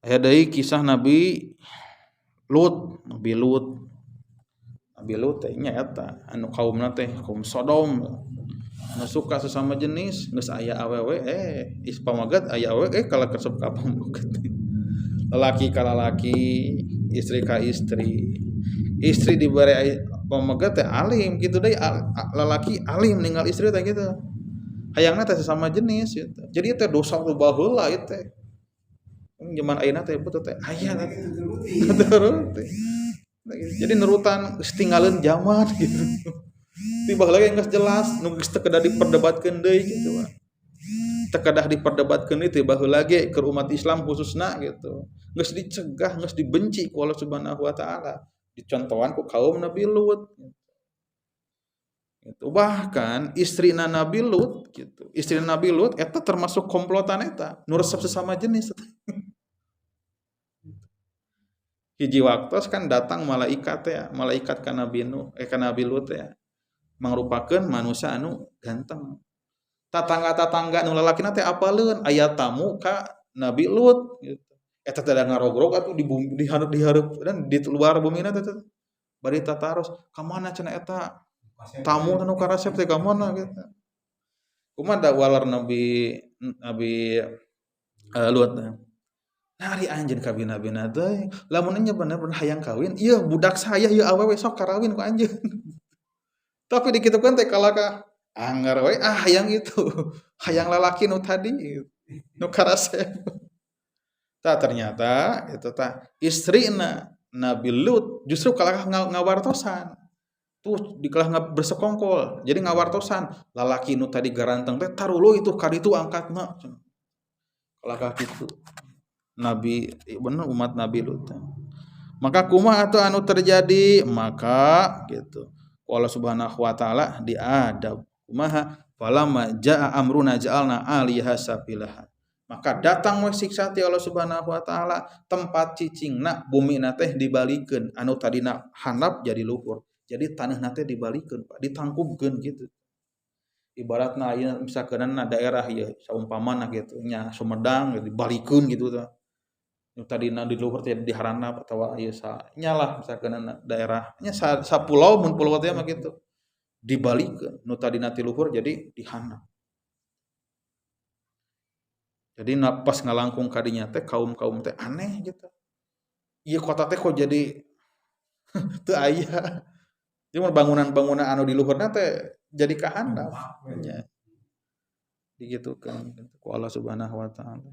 Aya deui kisah Nabi Lut, Nabi Lut. Nabi Lut teh nya eta anu kaumna teh kaum Sodom. Anu suka sesama jenis, geus aya awewe is pamaget aya awewe kalah resep ka pamaget. Lalaki ka lalaki, istri ka istri. Istri dibere pamaget teh alim kitu deui, lalaki alim ninggal istri teh kitu. Hayangna teh sesama jenis gitu. Jadi teh dosa nu baheula ieu teh. Zaman ayeuna teh betul teh aya teh. Turuti. Jadi nurutan geus tinggalin zaman gitu. Tiba lagi geus jelas nu geus teu kedah diperdebatkeun deui gitu Pak. Teu kedah diperdebatkeun deui teh baheula ge keur umat Islam khususna gitu. Geus dicegah, geus dibenci ku Allah Subhanahu wa taala. Dicontohan ku kaum Nabi Lut. Gitu. Bahkan istrina Nabi Lut gitu. Istri Nabi Lut eta termasuk komplotan eta, nu resep sesama jenis. Hiji waktos kan datang malaikat ya, malaikat ka Nabi Nuh, ka Nabi Lut ya. Mangrupakeun manusia anu ganteng. Tatangga-tatangga nu lalakina teh apaleun aya tamu ka Nabi Lut gitu. Eta teh da ngarogrog atuh di bumi, di hareup, di hareup dan di luar bumina teh teh. Bari tataros, ka mana cenah eta? Tamu anu karasep teh ka mana gitu. Kumaha da walar Nabi Nabi Lut teh. Nah, ari anjeun kabina-bina teh, lamun nya bener-bener hayang kawin, ieu budak saya ieu awewe sok karawin ku anjeun. Tapi dikitukeun teh kalaka anggar we ah hayang itu. Hayang lalaki nu tadi nu karasep. Tah ternyata itu tah istrina Nabi Lut justru kalah ngawartosan. Tuh dikalah bersekongkol. Jadi ngawartosan lalaki nu tadi garanteng teh taruluh itu ka ditu angkatna. Kalakah kitu. Nabi bener umat Nabi Lut. Maka kumaha atuh anu terjadi? Maka gitu. Ku Allah Subhanahu wa taala diadab. Kumaha? Falamma jaa amruna ja'alna 'aliha safilaha. Maka datang we siksa ti Allah Subhanahu wa taala, tempat cicingna bumina teh dibalikeun, anu tadina handap jadi luhur. Jadi tanahna teh dibalikeun, Pak, ditangkubkeun gitu. Ibaratna ayeuna misalkeunna daerah ieu saumpamana gitu nya Sumedang dibalikeun gitu tah. Nu tadina di luhur teh di harandap atawa ieu sa nya lah misalkeunna daerah nya sa pulau mun pulau teh mah gitu. Dibalikeun nu tadina ti luhur jadi di handap. Jadi pas ngalangkung ka dinya teh kaum-kaum teh aneh gitu. Ieu kota teh kok jadi teu aya. Jadi mun bangunan-bangunan anu di luhurna teh jadi ka handap nya. Digitukeun ku Allah Subhanahu wa taala.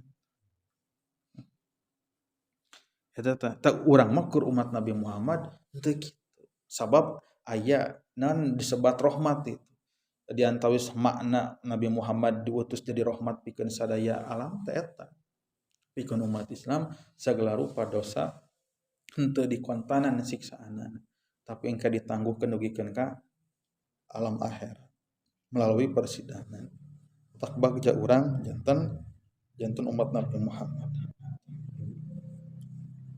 Eta teh teh urang mah keur umat Nabi Muhammad teu kitu. Sabab aya naon disebat rahmat itu. Di antawis makna Nabi Muhammad diutus jadi rahmat pikeun sadaya alam teh eta. Pikeun umat Islam segala rupa dosa henteu dikontanan siksaanana, tapi engke ditangguhkeun dugikeun ka alam akhir melalui persidangan. Tak bagja urang janten umat Nabi Muhammad.